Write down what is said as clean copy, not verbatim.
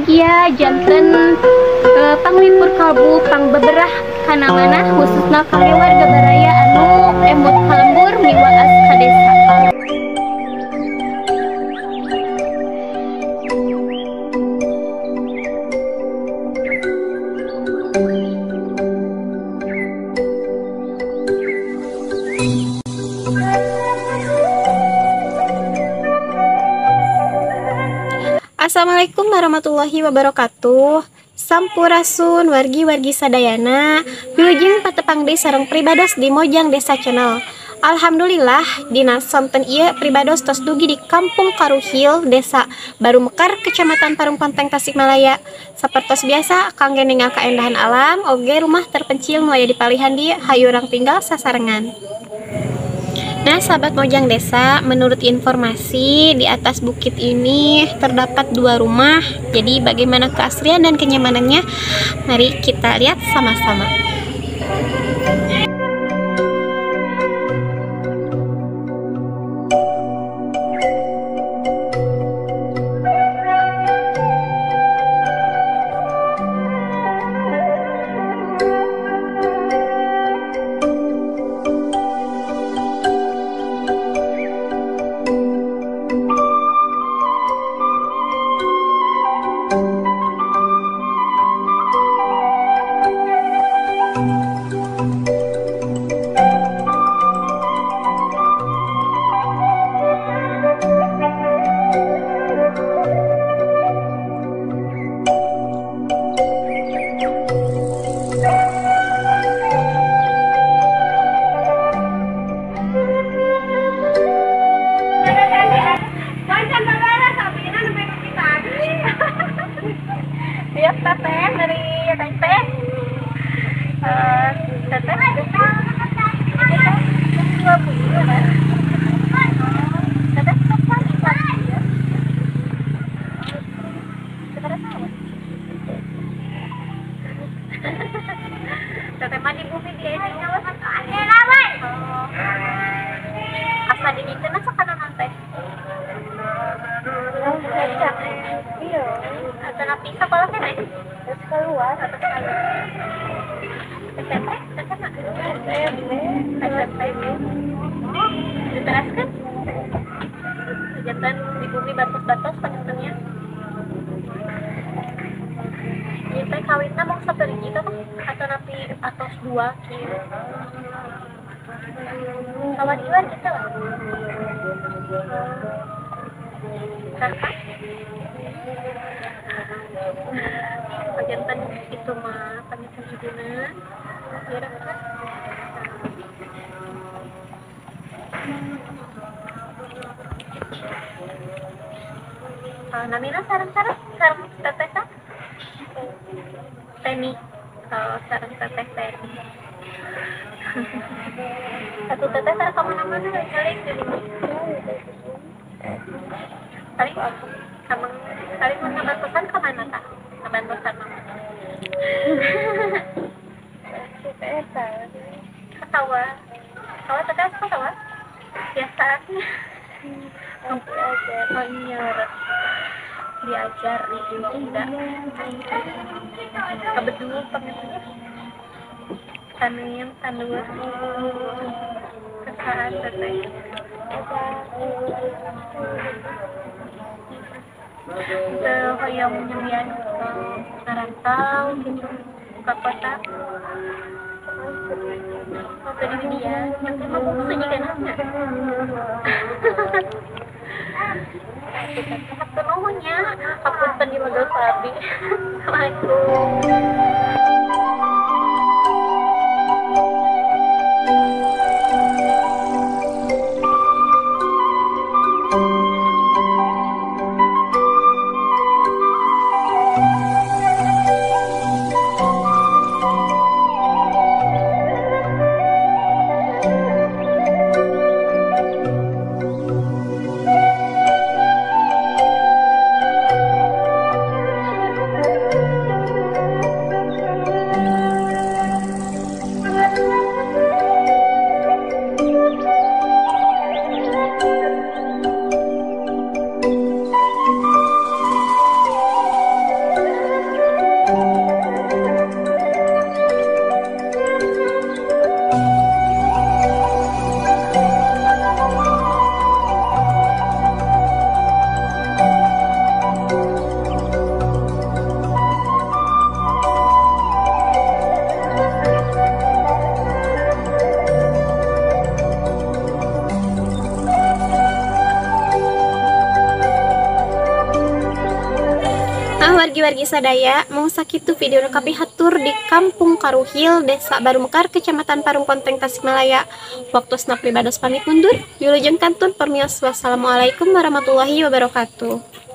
Mugia janten panglipur kalbu pangbeberah kana manah khususna kangge warga baraya anu emut ka lembur miwaas ka desa. Assalamualaikum warahmatullahi wabarakatuh. Sampurasun wargi-wargi sadayana, wilujeng patepang deui sareng pribados di Mojang Desa Channel. Alhamdulillah dina sonten ieu pribados tos dugi di Kampung Karuhil, Desa Baru Mekar, Kecamatan Parung Ponteng, Tasikmalaya. Sapertos biasa kangge ningal kaendahan alam oge rumah terpencil nu aya di palihan dieu hayu urang tinggal sasarengan. Nah, sahabat Mojang Desa, menurut informasi di atas bukit ini terdapat 2 rumah. Jadi bagaimana keasrian dan kenyamanannya? Mari kita lihat sama-sama. Teteh mah di bumi dia asa dingikeun sakana teh. Iya. Atanapi sakola teh terus keluar atau SMP, SMA, SMP, diteraskan. Kegiatan di bumi batas-batas panentennya. Ieu teh kawinna mung saperigi teh atanapi atos 2 kieu. Kawan iwan kita lah. Kakak. Pajantan itu mah panjantan ibuna. Biar apa? Namina sareng-sareng sareng teteh teh. Teni. Oh, sareng teteh Teni. Satu teteh sareng kemana-mana ngeling jadi. Paling kamang paling mau ngabantosan kemana tak? Ngabantosan mama. Ketawa. Ketawa teteh suka ketawa? Biasa. Oh iya, diajar di jiwa muda. Kabedul pengennya. Tanim tandur. Kesaan teteh. Teu hoyong nyambian ngarantau gitu ke kota. Waktu di dia, nanti mah bungsu juga nanya. Hatur nuhun nya, hapunten di modal sabi. Assalamualaikum. Wargi-wargi sadaya, mung sakitu video nu kapihatur di Kampung Karuhil, Desa Baru Mekar, Kecamatan Parung Ponteng, Tasikmalaya. Waktosna pribados pamit mundur. Wilujeng kantun permios. Wassalamualaikum warahmatullahi wabarakatuh.